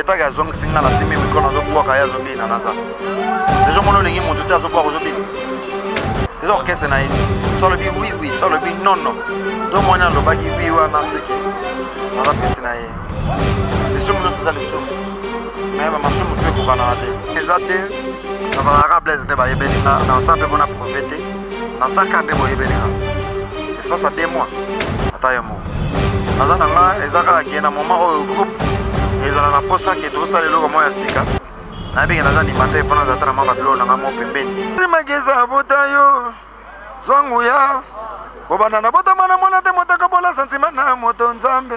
Letaki azongisi nga na simbi micro, nazobwaka, ye azobina. Naza deja omona olingi motu te, azobwaka, ozobina. Eza orchestre na ye ti so alobi oui oui, so alobi non non. Donc mwana alobaki oui wana, seke naza peti na ye. Lisumu nyonso eza lisumu, me bamasumu to ekokanaka te. Eza te, nazalaka Blaise nde bayebeli nga, nasala mpe mpona prouve te, nazaka nde boyebeli nga espace ya 2 mois. Ata yo moko naza na nga, eza kaka ke na moment oyo groupe ezala na posa ke tosala eloko moko ya sika. Nayebi ke naza animateur, mpo nazala ta na mwa babiloko na nga mo pembeni. Makeza abota yo, zwa nguya kobanda na botama na mwana te, motaka bola sentiment na moto. Nzambe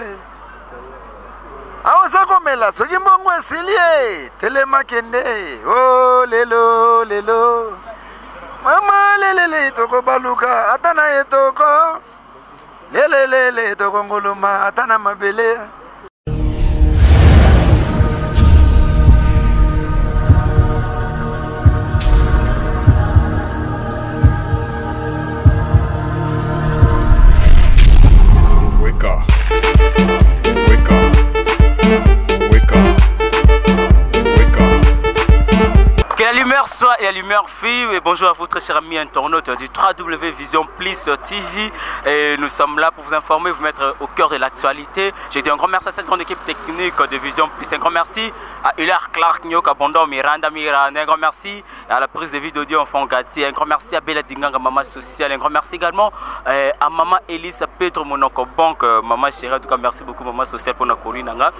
awa oza komela, soki mbongo esili e telema kende o lelo lelo mama lelele, tokobaluka ata na ye, toko lelelele, tokonguluma ata na mabele. Wake up. Wake up. Wake up. Wake up. Que la lumière soit et la lumière fille. Et bonjour à vous, très chers amis internautes du 3W Vision Plus TV. Et nous sommes là pour vous informer, vous mettre au cœur de l'actualité. Je dis un grand merci à cette grande équipe technique de Vision Plus. Un grand merci à Hilaire Clark Nyoka Bondo Miranda Miranda. Un grand merci à la prise de vue d'audio Enfant Gâté. Un grand merci à Bella Dinganga, maman sociale. Un grand merci également à maman Elise Pedro Monoko Banque, maman chérie. En tout cas, merci beaucoup, maman sociale, pour notre nanga.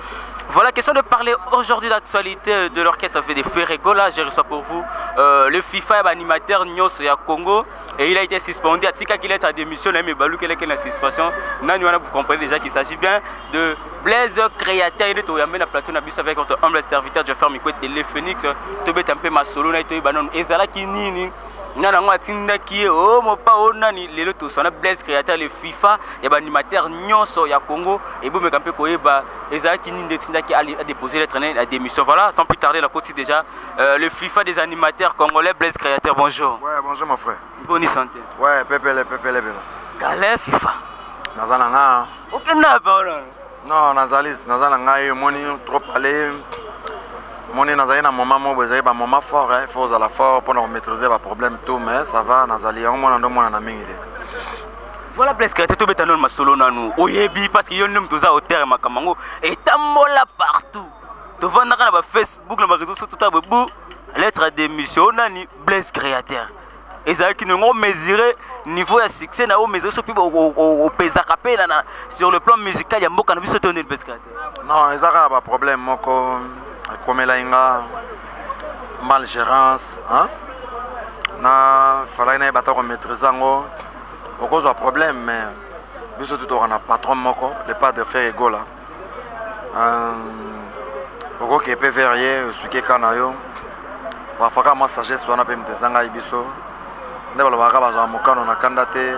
Voilà, question de parler aujourd'hui d'actualité de l'orchestre fait des Ferre Gola. Je reçois pour vous le FIFA animateur nyonso ya Congo et il a été suspendu. Atika qu'il est à démission, mais balou qu'il est la suspension. Nani wana, vous comprenez déjà qu'il s'agit bien de Blaise Créateur. Il est au Yamé na plateau na biso avec votre humble serviteur Geoffrey Mikwe Télé Phoenix. Tobet un peu ma solo na ito banon. Ezala ki nini? Nana yango atindaki ye o mopa o nani? Lelo tosana Blaise Créateur, le FIFA ya baanimateur nyonso ya Congo. Ebomeka mpe koyeba ezalaki nini nde etindaki adéposer lettre na ya démission. Voilà, sans plus tarder, nakoti déjà le FIFA des animateurs congolais, Blaise Créateur, bonjour. Ouais, bonjour mon frère. Boni santé? Ouais, pepele pepele bela. Gale FIFA. Naza na nga. Okenda pa wana? Non, nazali, naza na ngai. Omoni, trop parler, omoni, nazali na moment moko boye, ezali bamoment fort, il faut ozala fort mpona komaîtriser baproblème tout, mais ça va, nazali yango mwana ndo mwana na mingi te. Voilà, Blaise Créateur, tobeta nano masolo nanu. Oyebi, parce que yo nde moto oza auteur ya makambo yango etambola partout. Tovandaka na bafacebook, na baréseau sociaux, tota bobu lettre ya démission oyo nani Blaise Créateur ezalaki nongo mesurer niveau ya succès na yo, mesurer soki opezaka mpe sur le plan musical ya mboka na biso to ndeni, Blaise Créateur? Non, eza kaka baproblème moko ekomelai nga, malgérance, hein? Na falaki nayeba ta komaîtrise yango. Okozwa problème, mais biso tu toka na patron moko, le padre Ferre Gola. Okoki mpe vers ye, osuki ka na yo bafaka mwa sagesse wana mpe moto ezangai biso nde balobaka bazwaka mokano na kanda te.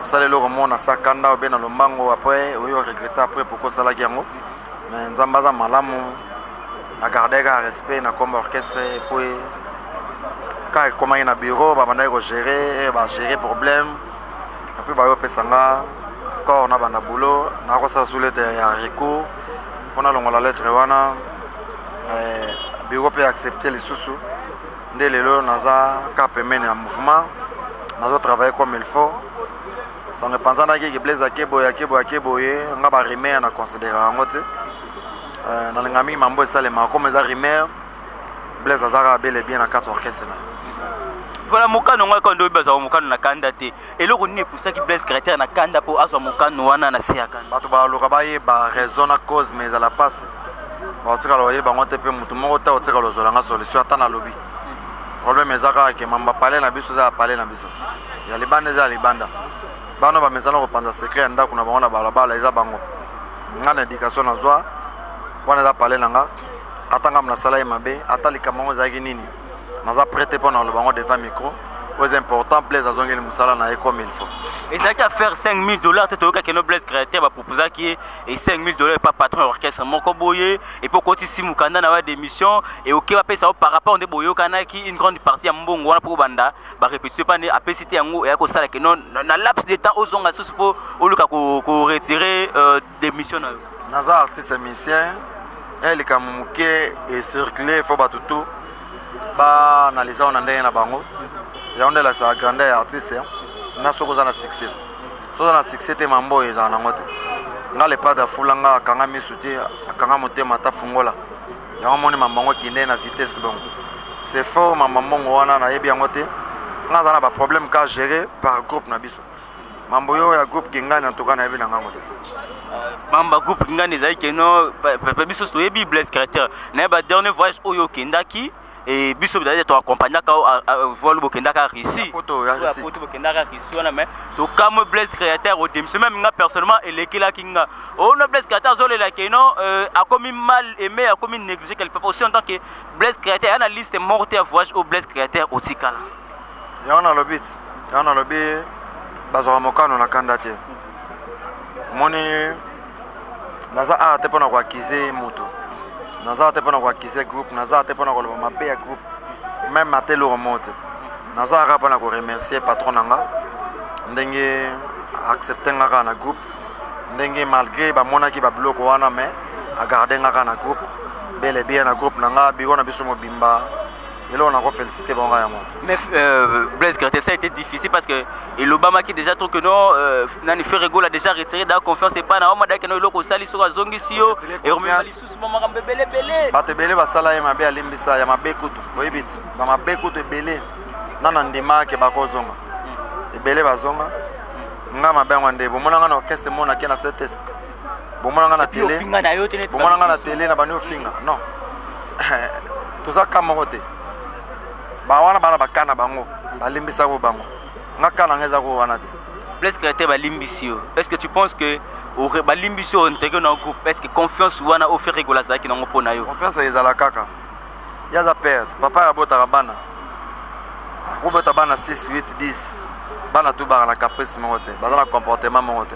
Osala eloko moko na sa kanda obe na lombango, après oyo oregrete après pourquoi osalaki yango. Mais Nzambe aza malamu, agarde kaka respect na kombo orchestre. Epo kaka ekomaki na bureau, babandaki kogérer, bagérer problème, et puis bayo opesa nga accord na banda boulot. Nakosala su lettre ya recours mpona longola lettre wana. Bureau mpe accepte lisusu nde lelo naza ka pembeni ya mouvement, nazotravailler comme il faut. Sango epanzanaki ke Blaise akeboye, akeboye, akeboye. Nga barumeur na considéra yango te. Nalinga mingi mambo esalemaka comme eza rumeur. Blaise azaka bel et bien na kati orchestre na ye. Voilà, mokano ngo kaka nde oyebi azwaka mokano na kanda te. Eloko nini epusaki Blaise Créateur na kanda mpo azwa mokano wana na se ya kanda? Bato baluka bayeba raison na cause, mais ezala mpasi, bakotikala bayeba yango te. Mpe motu moko te akotikala ozwelanga solution. Ata nalobi problème eza kaka ke mamba pale na biso eza ya pale na biso, ya libanda eza ya libanda. Bana bamesana kopanza secret ya ndako na bango na balabala, eza bango. Nga na éducation nazwa wana, eza pale na nga. Ata ngambo nasala ye mabe, ata likambo yango ezalaki nini, naza prêt te mpo na koloba yango devant micro. Oyo eza important, Blaise azongeli mosala na ye comme il faut. Ezalaki affaire 5000 $ te? Toyokaki no Blaise Créateur baproposaki ye e 5000 $ epa patron ya orchestre moko boye, et puis okotisi mokanda na yo ya démission e oke bapesa yo par rapport nde boyokanaki une grande partie ya mbongo wana mpo kobanda barépétition mpa nde apesi te. Yango eya kosala ke no na laps de temps ozonga susu mpo oluka koretirer démission na yo. Naza artiste musicien. Ya likambo moke ecircule, fo bato tu baanalyse yango na ndenge na bango. Yango nde elakisaka grandeur ya artiste. Na soki oza na succès, soki oza na succès te, mambo oyo ezala nango te. Nga Le Padre afula nga, akanga misu te, akanga motema, ata fungola yango. Moni mambo yango ekende na vitesse bongo, c'est fort. Mamba mbongo wana nayebi yango te. Nga aza na baproblème ka géré par groupe na biso. Mambo oyo ya groupe Kingani, en tout cas nayebi na ngango te. Mamba groupe Kingani ezali keno biso toyebi Blaise Créateur na ye. Badernier voyage oyo okendaki e biso d'ailleurs toaccompagnaka voile, bokendaka Russie, Poto ya Russie. Poto, bokendaka Russie wana. Mais tokamwe, Blaise Créateur odémission. Même nga personnellement elekelaki nga ono Blaise Créateur azolela keno akomi mal aimé, akomi négligé quelque part aussi. En tant que Blaise Créateur ya na liste moko te ya voyage oyo Blaise Créateur otikala. Yango nalobi ti, yango nalobi, bazwaka mokano na kanda te. Omoni, naza awa te mpona koaccuser moto, naza awa te mpona koaccuser groupe, naza awa te mpona koloba mabe ya groupe, même ate eloko moko te. Naza kaka mpona koremercier patron na nga, ndenge accepte nga kaka na groupe, ndenge malgré bamonaki babiloko wana, mais agarde nga kaka na groupe, bel et bien na groupe na nga, biro na biso mobimba. Eloko nakofélicité bango yango. Mais Blaise Créateur, ça a été difficile parce que elobamaki déjà trop que non, nani, Ferre Gola déjà retiré da confiance epai na oma daki no eloko osali soki azongisi yo eromema lisusu bamakambo ebele ebele. Bato ebele basala ye mabe, alimbisa ya mabe kutu. Boyebi ti bamabe kutu ebele nana ndimake bakozonga, ebele bazonga. Nga mabe yango nde bomonanga na orchestre, monake na se test, bomonanga na télé, ofinga na yo te neti bomonanga na bamisusu. Télé na bandi ofinga, non, toza ka moko te. Bawana bana baka na bango, balimbisako bango. Nga ka na nga eza ko wana te. Blaise Créateur, balimbisi yo. Est ce que tu penses que balimbisi yo, intégré na groupe, est ce que confiance wana oyo Ferre Gola azalaki nango mpo na yo? Confiance ezala kaka. Ye aza père, papa abotaka bana, akobota bana 6, 8, 10. Bana tu baka na caprice moko te, baza na comportement moko te.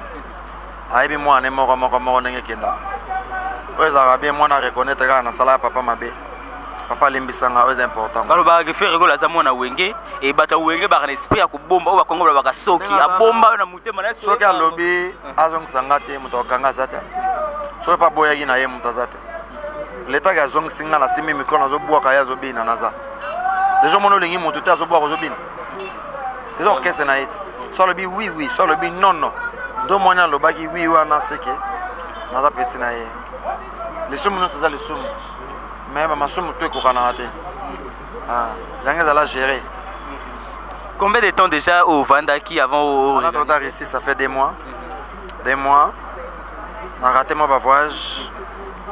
Ayebi mwana ne moko moko moko ndenge ekendaka. Oyo ezalaka bien, mwana reconnaître kaka nasala ya papa mabe, papa alimbisanga, oyo eza important. Balobaka ke Ferre Gola aza mwana Wenge e bato ya Wenge baka na esprit ya kobomba oyo bakongo balobaka soki abomba oyo na motema na ye. Soki alobi azongisa nga te, moto akokanga aza te. Soki mpe aboyaki na ye, moto aza te. Letaki azongisi nga, nasimbi micro, nazobwaka, ye azobina. Naza deja omoni olingi motu te, azobwaka, ozobina. Eza orchestre na ye ti. So alobi oui oui, so alobi non non. Ndo moni alobaki oui wana, seke naza petit na ye. Lisumu nyonso eza lisumu, mais bamasumu to ekokanaka te. Ah, yango ezala géré. Combien de temps déjà ovandaki avant On a retard ici, ça fait 2 mois. 2 mois. On a raté moi voyage.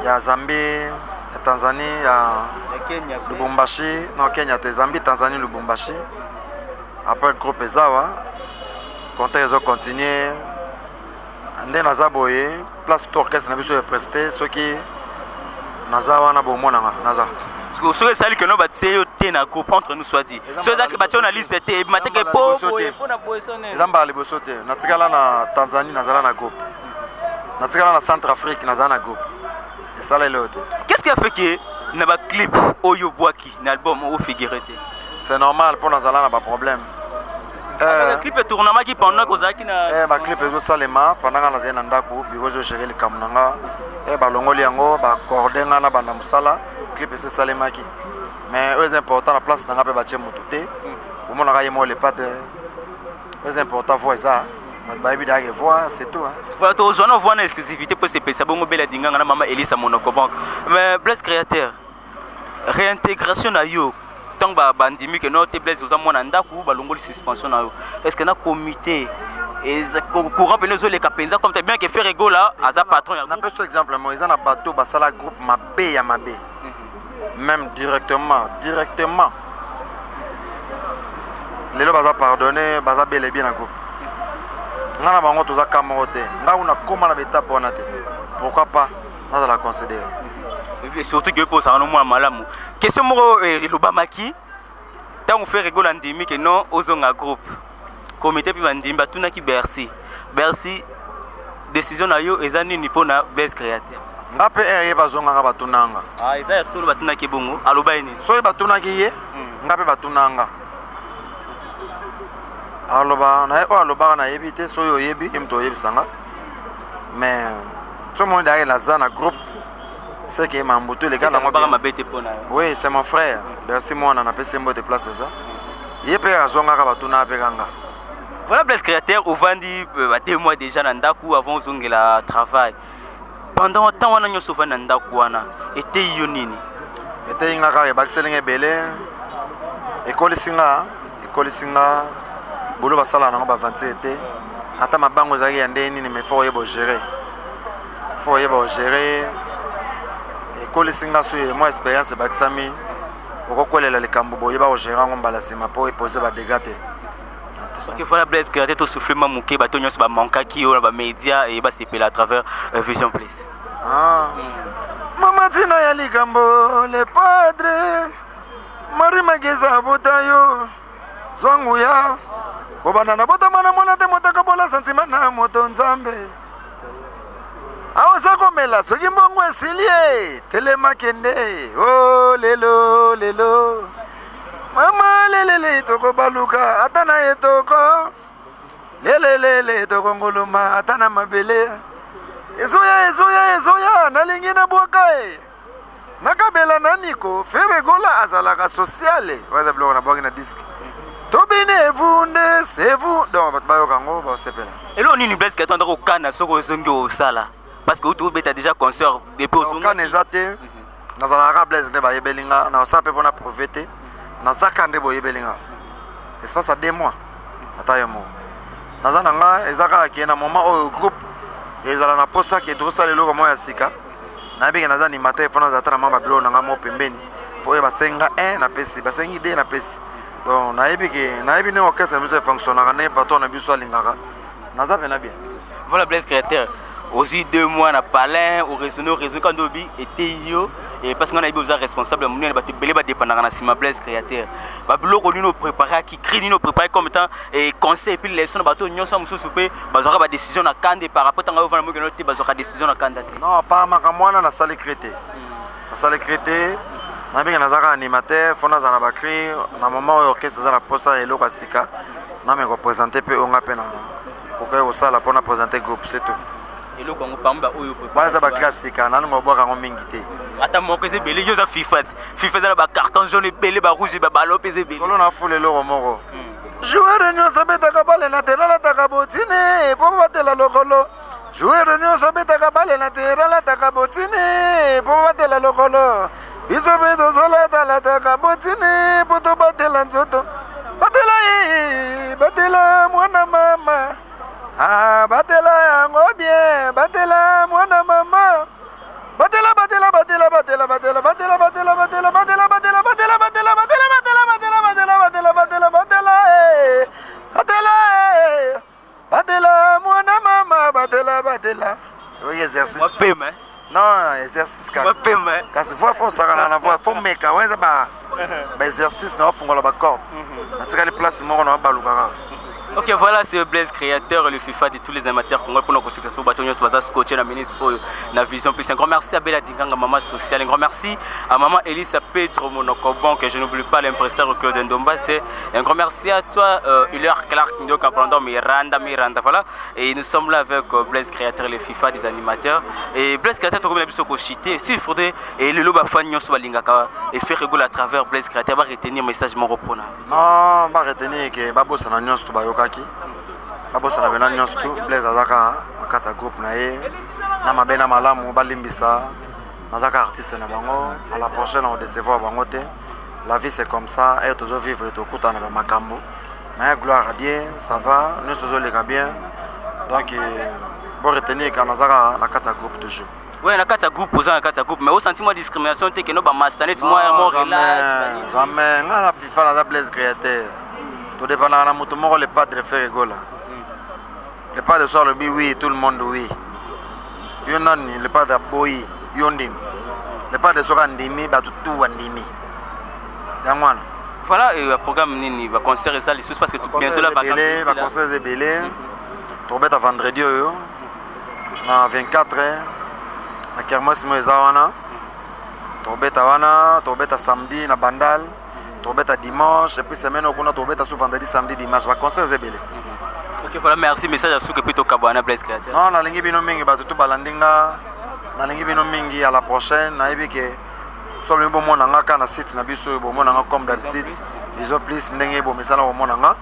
Il y a Zambie, il y a Tanzanie, il y a Kenya? Lubumbashi. Non, Kenya, c'est Zambie, Tanzanie, Lubumbashi. Après, groupe ezawa. Concert ils ont continué. Nde naza boye, place to orchestre na biso ya preste, soki naza wana, bomonanga naza. Soki esali keno batie yo te na groupe, entre nous soit dit, soki ezaki batie yo na liste te, ebima teke po Liboso te. boye mpona boye sone. Eza mbala liboso te. Natikala na Tanzanie, nazala na groupe. Natikala na Centre Afrique, nazala na groupe. Esala eloko te. Qu'est-ce qui a fait que na baclip oyo obwaki na album ofigure te? C'est normal, mpo nazala na baproblème. Clip etournamaki pendant kozalaki na Baclip ezosalema pendant nga nazali na ndako, biro ezogérer likambo na nga. Balongoli yango, bacorde nga na banda mosala. Clip esi esalemaki, mais oyo eza important, na place na nga mpe batie motu te. Omonaka ye moko Le Padre. Oyo eza important, voix eza, bato bayebi dayake voix, c'est tout, hein. Voilà, tozwa na voix na exclusivité mpo sepelisa bongo Bela Dinganga na mama Elisa Monoko Banque. Mais Blaise Créateur, réintégration na yo, ntango bandimi ke no te, Blaise oza mwana ndako, balongoli suspension na yo, est ce que na comité courant pene ezoleka mpenza comme bien que Ferre Gola aza patron ya groupe? Napesi exemple mo, eza na bato basala groupe mabe ya mabe, même directement directement, lelo baza pardonné, baza bel et bien na groupe. Nga na bango toza ka moko te. Nga kuna kóma na baetape wana te, pourquoi pas nazala considéré? Et surtout ke mpo ozala no mwana malamu. Question moko elobamaki ntango Ferre Gola ndimi ke non, ozonga groupe, comité mpe bandimi, batunaki Bercy: Bercy, décision na yo eza nini mpona Blaise Créateur? Nga mpe ere ye bazongaka, batunanga. Ah, eza ya solo, batunaki bongo, aloba ye nini? Soki batunaki ye, nga mpe batunanga, aloba na ye oyo alobaka nayebi te. Soki oyebi ye, moto oyebisanga. Mais so omoni dayake naza na groupe. C'est que mambutu eleka nango Baka mabe te mpo na yo. Oui, c'est mon frère Bercy. Mwana napesi mbote place eza ye mpe azongaka, batuna mpe kanga. Voilà, Blaise Créateur, ovandi ba 2 mois déjà na ndako avant ozongela travail. Pendant temps wana nyonso ovandi na ndako wana, eteyi yo nini? Eteyi nga kaka, ebakiseli nga ebele, ekolisi nga, ekolisi nga bolo basalaka nango baventure te. Ata mabango ezalaki ya ndenge nini, mais faut oyeba ogérer, faut oyeba ogérer. Ekolisi nga so mwa expérience ebakisami, okokwelela likambo boyeba ogérer yango mbala nsima mpo epose badégâts te. Ok, voilà, Blaise Créateur, tosouffle mwa moke. Bato nyonso bamankaki yo na bamédia e basepela à travers Vision Plus. Ah. Mama, ntina ya likambo, le padre Mari Mageza abota yo zwa nguya kobanda na botama na mwana te motaka bola santima na moto Nzambe aoza komela soki mbongo esili e telema kende o lelo lelo mama lelele tokobaluka ata na etoko lelelele tokongoloma ata na mabele ezoya ezoya ezoya nalingi nabwaka e nakabela naniko Ferre Gola azalaka sociale waza biloko nabwaki na disque tobini evunde sevu donc bato bayoka yango basepela. Eloko nini, Blaise Créateur, andako okana soki ozongi osala? Parce que outi obeta déjà concert depuis ozongi. Okana eza te, nazalaka kaka Blaise nde bayebeli nga. Nasala mpe mpona prouver te, nazaka nde boyebeli nga espace ya 2 mois. Ata yo moko naza na nga, eza kaka ke na moment oyo groupe ezala na posa ke tokosala eloko moko ya sika. Nayebi ke naza animateur, fo nazala ta na mwa babiloko na nga moko pembeni mpo oyo basengi nga 1 napesi, basengi 2 napesi. Donc nayebi ke nayebi ndenge orchestre na biso efonctionnaka, ndenge patron na biso alingaka, naza mpena bien. Voilà, Blaise Créateur, ozwi 2 mois na palin, oraisonne, oraisonne quand obi eteyi yo. Et parce que nga nayebi oza responsable ya monene, bato ebele badépendaka na nsima. Blaise Créateur, babiloko nini opréparaki, cri nini opréparé comme étant conseil et puis leçon na bato nyonso mosusu mpe bazwaka badécision na kanda par rapport ntango ovanda mokeno te, bazwaka décision na kanda te? Non, par makambo wana nasali cri te, nasali cri te. Nabenge nazaka animateur, fo nazala na bacri na moment oyo orchestre eza na posa ya eloko ya sika, nameka koprésente mpe oyo nga mpe na kokoki kosala mpona présente groupe, c'est tout. Eloko yango pamba oyo? Wana eza bacri ya sika, nalinga kobwaka yango mingi te. Ata moko eza ebele. Yo oza FIFA, FIFA eza na bacarton jaune ebele, barouge, babalo mpe eza ebele. Kolo na fula eloko moko: joueur nyonso abetaka bale na terrain alataka bottine mpo batela lokolo. Joueur nyonso abetaka bale na terrain alataka bottine mpo batela lokolo. Biso mpe tozolatalataka bottine mpo tobatela nzoto. Batela ye, batela mwana mama. Ah, batela yango bien, batela mwana mama, batela, batela, batela, batela, batela, batela, batela, batela, batela, batela, batela, batela, batela, batela, batela, batela, batela, batela, batela, eh, batela, eh, batela mwana mama, batela, batela. Oyo exercice. Mapema. Non, exercice kaka. Mapema. Kasi voix fo osakana na voix, fo meka wana eza ba baexercice na bafungola bacorde, natikali place moko na babaluka kaka. Ok, voilà, c'est Blaise Créateur, le FIFA de tous les amateurs congolais pour nos consultations. Bato nyonso baza scotché na ministre oyo na Vision Plus. Un grand merci à Bella Dinganga, maman sociale. Un grand merci à maman Elisa Pedro Monoko que je n'oublie pas l'impresseur Claude Ndomba. C'est un grand merci à toi, Hilaire Clark Ndoka pendant Miranda Miranda. Voilà, et nous sommes là avec Blaise Créateur, le FIFA des animateurs. Et Blaise Créateur, tu as biso ko chiter. S'il faudrait et le loba fan nyonso balingaka et faire rigoler à travers Blaise Créateur, va retenir message moko pona. Non, baretenir ke babosana nyonso to bayokaki, babosana mpena nyonso to Blaise azaka na kati ya groupe na ye na mabe na malamu, balimbisa, nazaka artiste na bango. À la prochaine, odécevoir bango te. La vie, c'est comme ça e tozovivre, tokutana na bamakambo, mais gloire à Dieu, ça va, nyonso ezoleka bien. Donc bo retenir ka nazaka na kati ya groupe toujours. Ouais, na kati ya groupe, oza na kati ya groupe, mais osenti mwa discrimination te keno bamasa neti mwa mo relâche? Jamais. Nga na FIFA, naza Blaise Créateur, todépendaka na moto moko, le padre Ferre Gola. Le padre so alobi oui, tout le monde oui. Yo nani? Le padre aboyi, yo ndimi. Le padre soki andimi, bato tu andimi, yango wana. Voilà, programme nini, baconcert eza lisusu? Parce que bientôt la vacance. Baconcert eza ebele. Tokobeta vendredi oyo na 24 na kermesse mo eza wana, tokobeta wana. Tokobeta samedi na Bandal, tokobeta dimanche, et puis semaine oyo kuna tokobeta su vendredi, samedi, dimanche. Baconcert eza ebele. Ok, voilà, merci. Message ya suka, puis tokabwana, Blaise Créateur. Non, nalingi bino mingi, bato tu balandi nga. Nalingi bino mingi, à la prochaine. Nayebi ke so bolingi bomona nga kaka na site na biso oyo, bomona nga comme d'habitude, Vision Plus, ndenge bomesana komona nga.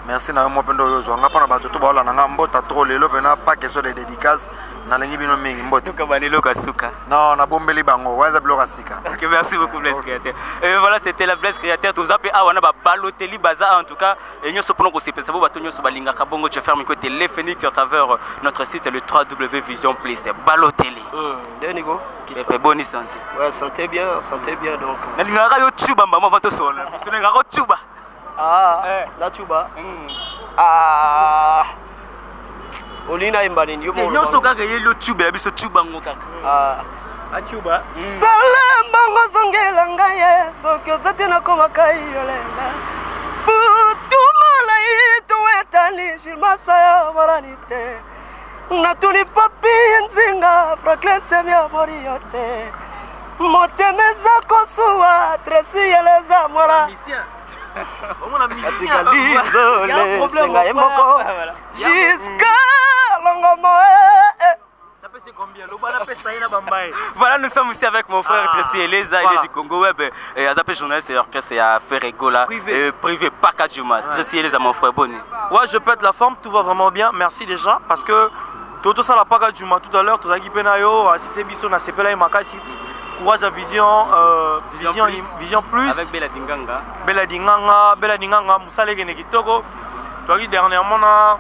Merci na yo mo mpe nde oyo ozwa nga mpona bato to baolanda nga. Mbota trop lelo mpena, pas question de dédicace. Nalingi bino mingi, mbote. Tokabana eloko ya suka. Non, nabombeli bango wana, eza biloko ya sika. Ok, merci beaucoup, Blaise Créateur. Et voilà, c'était la Blaise Créateur. Toza pe awa na ba Balotelli baza, en tout cas, et nyonso pona kosepesa bo bato nyonso balingaka bongo Jeffer Mikwete les Phoenix à travers notre site, le 3W Vision Plus. Balotelli. Nde Nico. Pepe, boni santé? Ouais, santé bien, santé bien donc. Nalingaka yo tuba mbamo avant tosola. Biso nalingaka tuba. Ah, Eh. na tuba. Ah. Olingi nayemba nini yo moko? Nyonso kaka eyeli yo, tubela biso, tuba ngo kaka. Ah. Acuba. Salembango ozongela ngai ye, soki oza te nakomaka yolela butu molai to etali gilmasa yo bolani te. Natuni papi nzinga Franklin Tsemi amori yo te, motema eza kosuwa tresi yeleza mwala atikali zole senga ye moko jusqu'à longomo eh, eh. Voilà, nous sommes ici avec mon frère Tracy Eleza, il est du Congo Web, et Azapé journaliste et orchestre et à Ferre Gola. Privé. Privé, Pakadjuma. Tracy Eleza, mon frère, bonne. Ouais, je pète la forme, tout va vraiment bien. Merci déjà parce que tout ça la Pakadjuma tout à l'heure, tout ça qui penayo, assisté biso na sepela et makasi. Courage à Vision, Vision Vision, Plus. Vision Plus. Avec Bella Dinganga. Bella Dinganga, Bella Dinganga, Moussa Leke Kitoko. Toi qui dernièrement na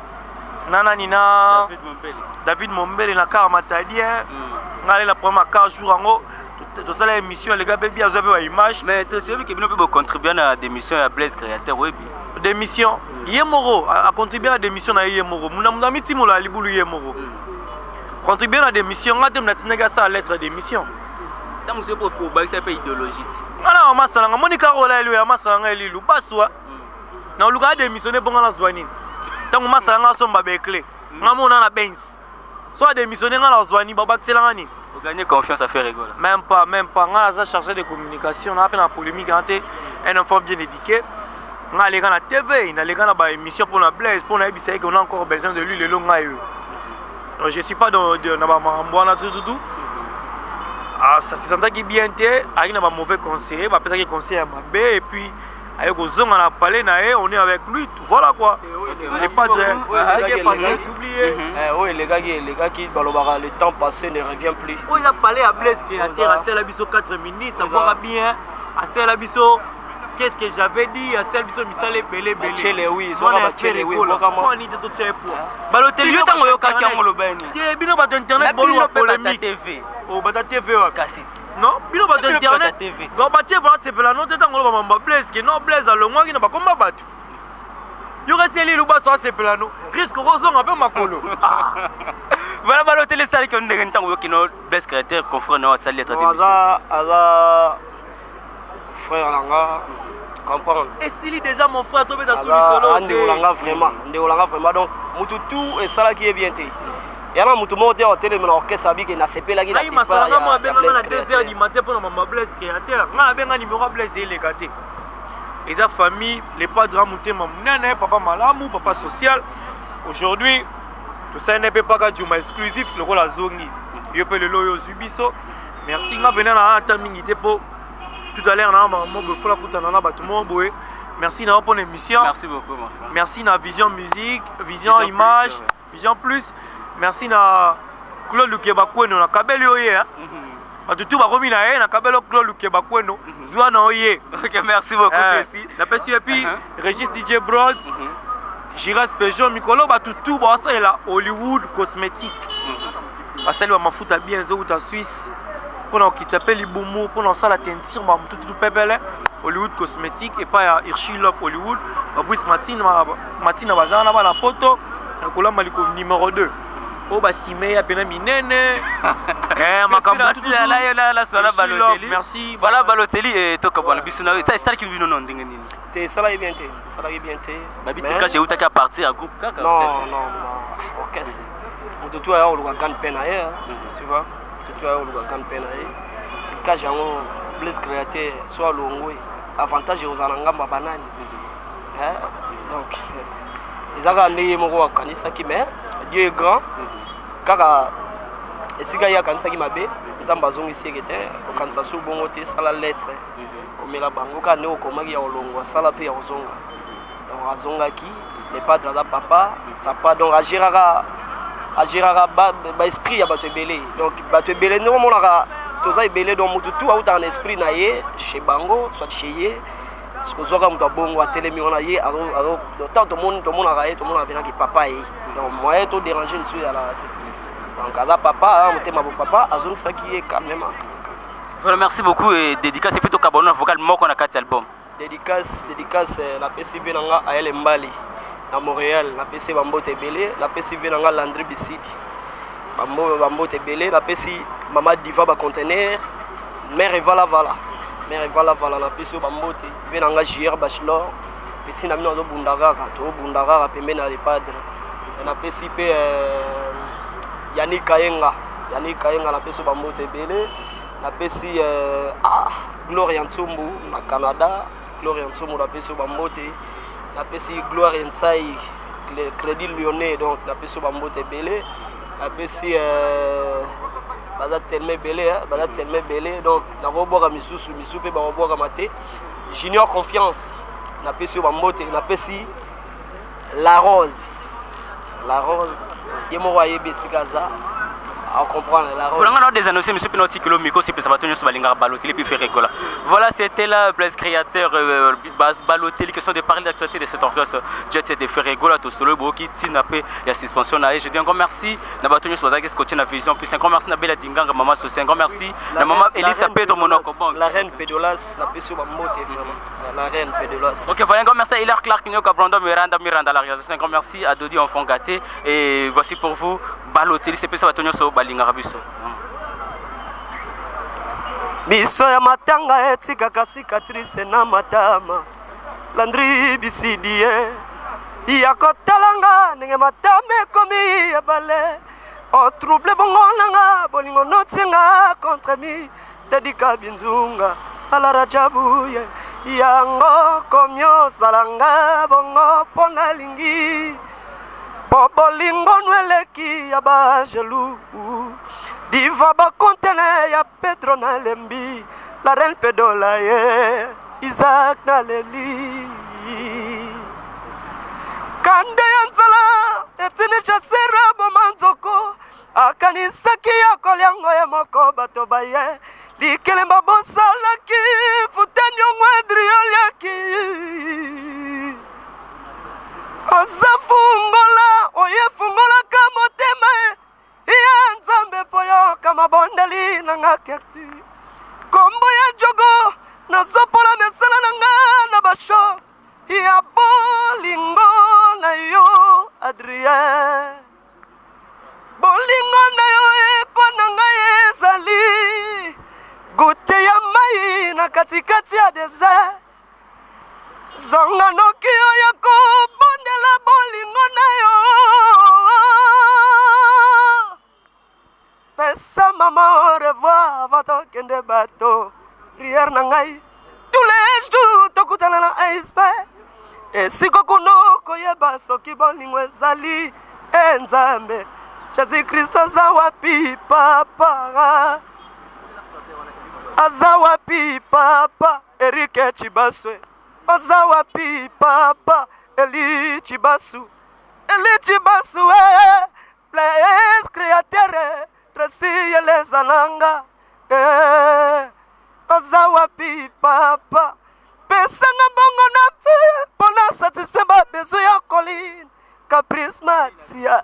Nana Nina David Mombele. David Mombele na car Matadi, hein. Ngale na première car jour ango tosala émission, les gars baby azo ba image. Mais Tracy, oyebi ke bino mpe bocontribue na démission ya Blaise Créateur, oyebi? Démission ye moko acontribue na démission na ye, ye moko muna muna mitimola ya libulu, ye moko contribue na démission. Nga te natindaki asala lettre ya démission. Ntango mosusu mpo obakisa mpe idéologie ti. Nga na mama moni karola elu ya masalanga elilu baswa na oluka adémissionne mpo nga nazwa nini? Ntango masalanga asomba bekle, nga mona na Benz, so adémissionne, nga nazwa nini? Babakiselanga nini? Ogagner confiance à Ferre Gola? Même pas, même pas. Nga naza chargé de communication, naa mpe na polémique nga te. Un enfant bien éduqué. Nga aleka na TV, naleka na baémission mpo na Blaise, mpo nayebisa ye qu'on a encore besoin de lui. Lelo ngai oyo. Donc, je suis pas dans na bamakambo wana tututu. Ah, ça se sentaki bien te. Ayaki na bamauvais conseiller, bapesaki conseil ya mabe et puis aye kozonga na palais na ye. On est avec lui, voilà quoi. Les padres, ce qui est passé, oublié. Eh, oyo elekaki elekaki, balobaka le temps passé ne revient plus. Oyo eza palais ya Blaise Créateur. Asala biso 4 minutes, abwaka bien, asala biso qu'est-ce que j'avais dit, asala biso misala ebele ebele. Bachele, oui, zwaka bachele, oui, bwakama. Nini te totia ye poa. Baloteli, yo ntango oyokaki yango, oloba nini? Te, bino bato Na internet bino boluka mpe bata polémique. TV. O bata TV wapi? Kasi ti. Non, bino bato Na bino mpe internet. bata TV. Donc batie vala sepela no te. Ntango oloba mamba Blaise ke non, Blaise alongwaki na bakomba bato, yo kasi elilu baso asepela no, risque kozonga mpe makolo. Ah. Voilà, Baloteli, esalaki yo ndenge ntango oyoki no Blaise Créateur, confrère na yo, asali lettre Bon, démission? Aza frère na nga, comprendre. Esili déjà, mon frère, tobeta su Aza lisolo. ndeko na nga vraiment, ndeko na nga vraiment. Donc mutu tu esalaki ye bien te. Yana mutu moko te otelemi na orchestre abike nasepelaki na ngai départ masalanga mo ya abenganga Blaise na 2 heures Créateur. du matin mpo na mama Blaise Créateur. Ngai nabenga numéro ya Blaise eleka te. Eza famille, le padre a motema monene, papa malamu, papa social. Aujourd'hui tosali na mpe Paka Juma exclusif lokola azongi yo mpe lelo oyo ozwi biso. Merci. Nga pena na ata mingi te mpo tout à l'heure na makambo boye fola kutana na bato moko boye. Merci na yo mpona émission. Merci beaucoup, mon frère. Merci na Vision Musique, Vision, Vision Image. Plus, ouais. Vision Plus. Merci na Claude Lukeba Kweno na kabeli oyo ye bato tu bakomi na ye na kabeli. Claude Lukeba Kweno, zwa na oye. Ok, merci beaucoup, Tracy. Napesi yo epuis Régis DJ Brod, Giras Peugeot mikolo, bato tu baosalela Hollywood Cosmétique, basali bamafuta bien ezouta Suisse mpona kokita mpe libumu, mpona kosala teinture bamutututu pepele. Hollywood Cosmétique epai ya Irshi Love Hollywood, babwis Matina Matina bazala na bana poto na kolamba liko numéro 2 oyo basime ya pena minene. Makambo. Balotelli. Merci. Voilà, Balotelli, tokabwana biso na esalaki bino no ndenge nini? Te, esalaki bien te, esalaki bien te. Nabi te eutaki à partir ya groupe kaka. Non, non, non, orchestre moto tu aya koluka gagne mpe na ye, tu vois, moto tu aya koluka gagne mpe na ye. Tikage yango Blaise Créateur so alongwe, avantage ekozala na ngambo ya banani? Donc eza kaka ndenge ye moko akanisaki, mais Dieu est grand. Kaka esika ye akanisaki mabe. Nzambe azongisi eke te, kokanisa su bongo te, sala lettre, komela bango kaka nde okomaki ya kolongwa, sala mpe ya kozonga. Donc azongaki, le padre aza papa, papa donc agéraka agéraka ba, ba esprit ya bato ebele. Donc bato ebele ndenge omonaka toza ebele, donc motu tu autaka na esprit na ye chez bango, soit chez ye. Soki ozwaka moto abongo atelemi wana ye, ntango tomoni tomonaka ye, tomonaka mpenaki papa ye, donc moyen todéranger lisusu ezalaka te. Donc aza papa, aza motema bo papa, azongisaki ye calmement. Voilà, merci beaucoup. Et dédicace plutôt kabano na vocal moko na kati album. Dédicace, dédicace, napesi vie na nga Ayele Mbali na Montréal, napesi bambote ebele, napesi vie na nga Landry Bisidi, bambote ebele, napesi mama Diva bacontener, mère Evala Vala, mère Evala Vala, napesi yo bambote, vie na nga JR Bachelor, petit na bino azobunda kaka, tobunda kaka pembeni ya le padre. Napesi mpe Yannick Kayenga, Yannick Kayenga, napesi yo bambote ebele, napesi Gloria Ntsumbu na Canada, Gloria Ntsumbu, napesi yo bambote, napesi Gloire Ntsai, Crédit Lyonnais, donc napesi yo bambote ebele, napesi baza tellement ebele, baza tellement ebele, donc nakobwaka misusu, misusu mpe bakobwakama te. Junior Confiance, napesi yo bambote, napesi La Rose, La Rose ye moko ayebi esika aza, acomprendre La Rose. Voilà, on a des annoncés, monsieur Pinot Kilo Miko, c'est bato nyonso balingaka Balotelli puis Ferre Gola. Voilà, c'était là Blaise Créateur, Balotelli, question de parler d'actualité de cet orchestre Jet Set de Ferre Gola, to solo boki tina pe ya suspension na ye. Je dis encore merci na bato nyonso bazalaki scotché na Vision Plus. Un grand merci na Bella Dinganga, maman Sosi. Un grand merci na maman Elisa Pedro Monoko. Bon. La reine Pédolas, la peso ba mbote vraiment. La reine Pédolas. Ok, voilà, un grand merci à Hilaire Clark Nyoka, Brandon Miranda, Miranda la réalisation. Un grand merci à Dodi Enfant Gâté. Et voici pour vous Balotelli, c'est pesa bato nyonso balingaka biso. Miso ya matanga etikaka cicatrice na matama, Landri Bisidi ye ya kotalanga ndenge matama ekomi ebale, otrouble bongo nanga bolingo notienga contre mi tedika binzunga ala Rajabu ye yango komi osalanga bongo mpo nalingi mpo bolingo no eleki ya baangelu diva bakontene ya Pedro nalembi la reine Pedola ye Isaac naleli kande ya nzala etindi chasseur aboma nzoko, akanisaki ya koliango ye moko, bato baye likelemba bosalaki futa niongo edrioliaki oza fungola oyo efungolaka motema ya Nzambe mpo yoka mabondeli na nga kerti kombo ya jogo nazopola mesala na nga na bashok ya bolingo na yo Adrien, bolingo na yo epo na ngai ezali gute ya mai na katikati ya desert, zonga noki oyo kobondela bolingo na yo, pesa mama au revoir avant tokende bato, prière na ngai tous les jours tokutana na iceberg esika kuna koyeba soki bolingo ezali e Nzambe Jésus Christ aza wapi papa, aza wapi papa Erike Chibaswe, aza wapi papa Eli Chibasu, Eli Chibasu, eh, Blaise Créateur Tracy eleza nanga, eh, aza wapi papa, pesanga mbongo na vie mpona satisfaire babesoin ya Colline Caprice Matia.